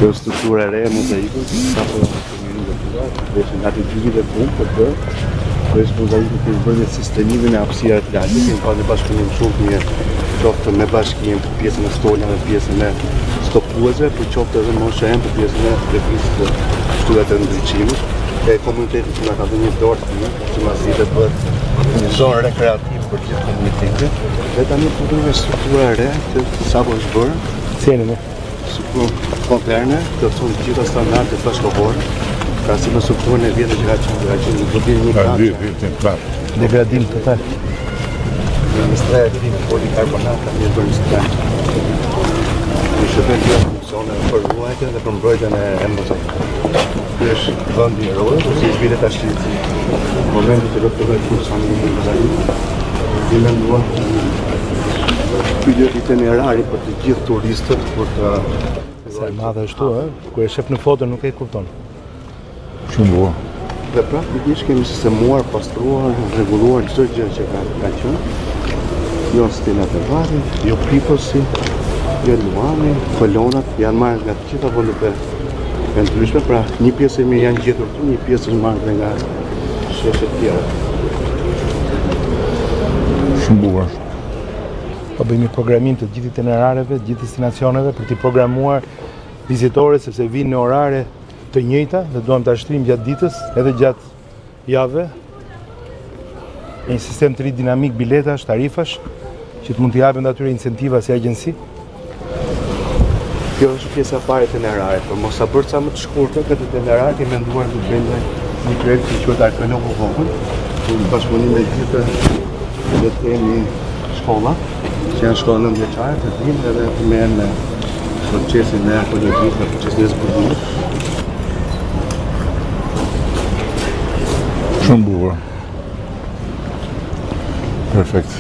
Kjo është struktura e re e mozaikut, sapo kemi ndërtuar, veshin gati 2 vite punë për të bërë. Përveç mozaikut kemi bërë një sistemimin e hapësirave të lagjes, kemi pasur një bashkëpunim shumë të mirë, qoftë me bashkinë për pjesën e stolave, pjesën e stopuesve, por qoftë edhe me OSHEE-në për pjesën e lëvizjes të shtyllave të ndriçimit. E komunitetit që na ka dhënë një dorë të mirë, që masdite bëhet një zonë rekreative për gjithë komunitetin. Dhe tani futemi me struktura e re që sapo është bërë. Ceni, ne? Strukturë moderne, plotëson të gjitha standardet bashkëkohore. Pra si me strukturën e vjetër që ka qenë, ka qenë një godinë një Ka katëshe. dy, dy, dy, prapë. Degradim total. Në një strehë të polikarbonat tani është bërë një strehë. Në shërben të funksione për ruajtjen dhe për mbrojtjen e e mozaikut. Ky është vendi i rojës, ose i zhvillet tash si momenti që do të fillojë funksionimi i mozaikut. I menduar Ky do të itinerari për të gjithë turistët për të Sa e madhe është ë? Kur e shef në foto nuk e kupton. Shumë bukur. Dhe praktikisht kemi sistemuar, pastruar, rregulluar çdo gjë që ka, ka qenë. Jo stenat e varrit, jo piposi, jo luani, kolonat janë marrë nga të gjitha vendet e e ndryshme, pra një pjesë e mirë janë gjetur këtu, një pjesë është marrë dhe nga sheshe të tjera. Shumë bukur është. Po bëjmë një programim të gjithë itinerareve, të gjithë destinacioneve për t'i programuar vizitorët sepse vinë në orare të njëjta dhe duam ta shtrijmë gjatë ditës, edhe gjatë javëve. Me një sistem të ri dinamik biletash, tarifash, që të mund t'i japim atyre incentiva si agjenci. Kjo është pjesa e parë e itinerarit, por mos ta bërë ca më të shkurtër këtë itinerar, kemi menduar të bëjmë një projekt që quhet Arkeologu Vogël, ku në bashkëpunim me gjithë le të themi shkolla, që janë shkolla 9 vjeçare, të vinë edhe të merren me procesin e arkeologjisë, me procesin e zbulimit. Shumë bukur. Perfekt.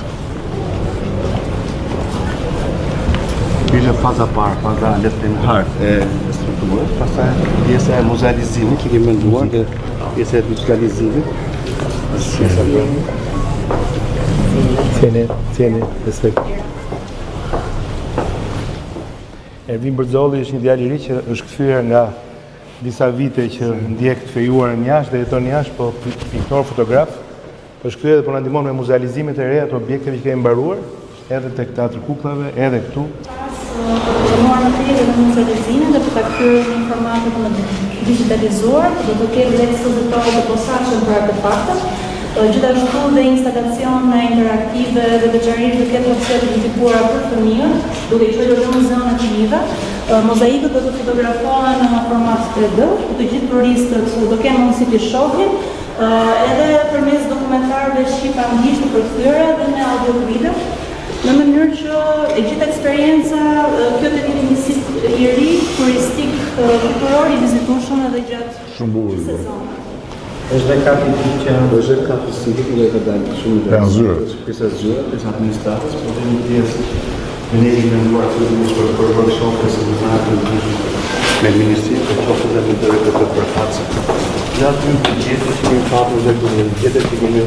Kjo ishte faza e parë, faza le të themi hard e strukturës, pastaj pjesa e muzealizimit që kemi menduar dhe pjesa e digitalizimit. Pjesa e Ceni, ceni, respekt. Ervin Bërzolli është një djalë i ri që është kthyer nga disa vite që ndjek të fejuarën jashtë dhe jeton jashtë, po piktor, fotograf, është kthyer dhe po na ndihmon me muzealizimet e reja të objekteve që kemi mbaruar, edhe tek Teatri Kukullave, edhe këtu. Pas për të punuar më tej edhe në muzealizimin dhe për ta kthyer në një format edhe më digjitalizuar, do të ketë dhe ekspozitorë të posaçëm për artefaktet, gjithashtu dhe instalacione interaktive dhe veçanërisht do të ketë hapësira të dedikuara për fëmijët, duke i quajtur dhe muzeun e fëmijëve. Mozaikët do të fotografohen në format 3D, ku të gjithë turistët do kenë mundësi t'i shohin, edhe përmes dokumentarëve shqip anglisht të përkthyera dhe me audioguida, në mënyrë që e gjithë eksperienca kjo të jetë një sit i ri turistik kulturor i vizitueshëm edhe gjatë Shumë bukur. gjithë sezonit. Është dhe kati i dytë që janë Është dhe kati i dytë dhe ka dalë shumë Janë interesant. zyrat. Është pjesa e zyrës, pjesa e administratës, por dhe një pjesë ne ne kemi menduar fillimisht për për workshope seminare të ndryshme me ministrinë, por qoftë edhe me DRKT përkatëse. Dhe aty të gjetjet që kemi patur dhe të gjetjet që kemi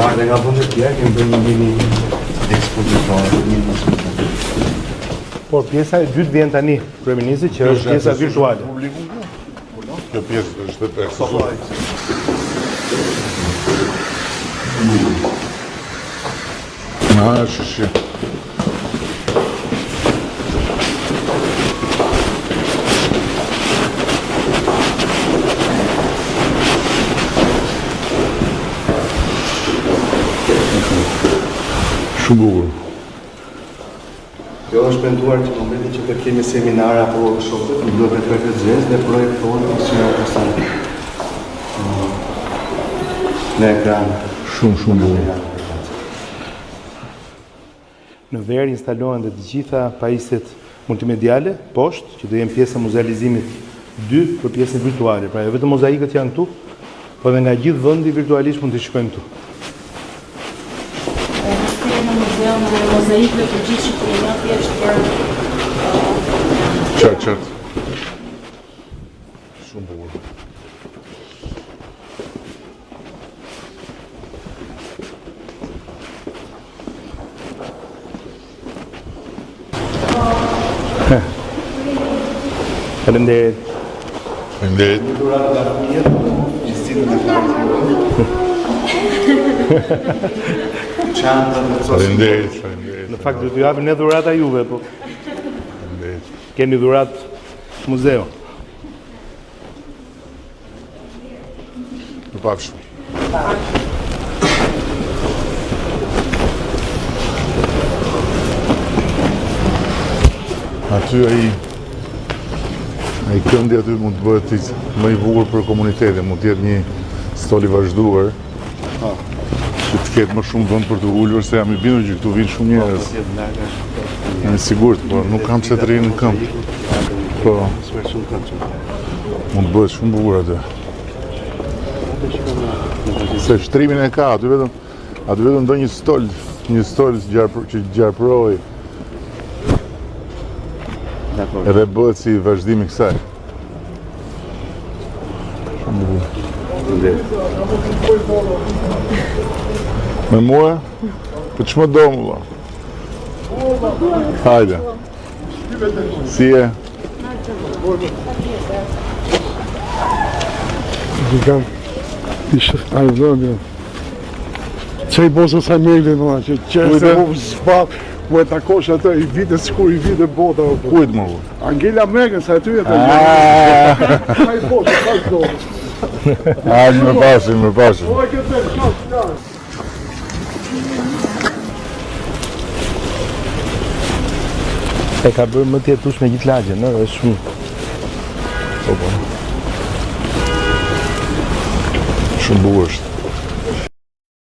marrë dhe nga vendet tjera, kemi bërë një mini ekspozitor, një mini ekspozitor. Por pjesa e dytë vjen tani, kryeministri, që është pjesa virtuale. Publiku kjo? Kjo pjesë është e aksesuar. Na, është shi. Shumë bukur. Kjo është menduar që në momentin që të kemi seminare apo workshope, të duhet me fletë zezë dhe projektohen hapësirat pastaj në ekran. Shumë, shumë bukur. Në verë instalohen dhe të gjitha pajisjet multimediale poshtë, që do jenë pjesë e muzealizimit 2 për pjesën virtuale. Pra jo vetëm mozaikët janë këtu, po edhe nga gjithë vendi virtualisht mund t'i shikojmë këtu. Kthyer në muzeun e mozaikëve të gjithë Shqipërinë, jo thjesht për Qartë, qartë. Shumë bukur. Faleminderit. Faleminderit. Një dhuratë nga fëmijët, gjithë e parë. Çanta me cosë. Faleminderit, faleminderit. Në fakt do t'ju japim ne dhurata juve, po Faleminderit. keni dhuratë muzeu. Ju pafshim. Aty ai ai këndi aty mund të bëhet i më i bukur për komunitetin, mund të jetë një stol i vazhduar. Që të ketë më shumë vend për të ulur, se jam i bindur që këtu vinë shumë njerëz. Jam i sigurt, por nuk kam pse të rrinë në këmbë. Po. Mund të bëhet shumë bukur aty. Se shtrimin e ka, aty vetëm aty vetëm do një stol, një stol gjarpër, që gjarpëroj. Dakor. Edhe bëhet si vazhdim i kësaj. Shumë bukur. Me mua? Po ç'më do mua? Hajde. Si je? Gjigant. Ishte ai vëndi. Që i bosë sa Merkelin, më që që Kujt se e? u zbat, ku e takosh atë, i vite sikur i vite bota. o, po. Kujt më? Angela Merkel, sa aty e të Ah. Sa i bosë, sa i bosë. Hajde, më pashim, më pashim. Po e këtë, qoftë, qoftë. E ka bërë më të jetueshme gjithë lagjen, ëh, është shumë. Po, po. Shumë bukur është.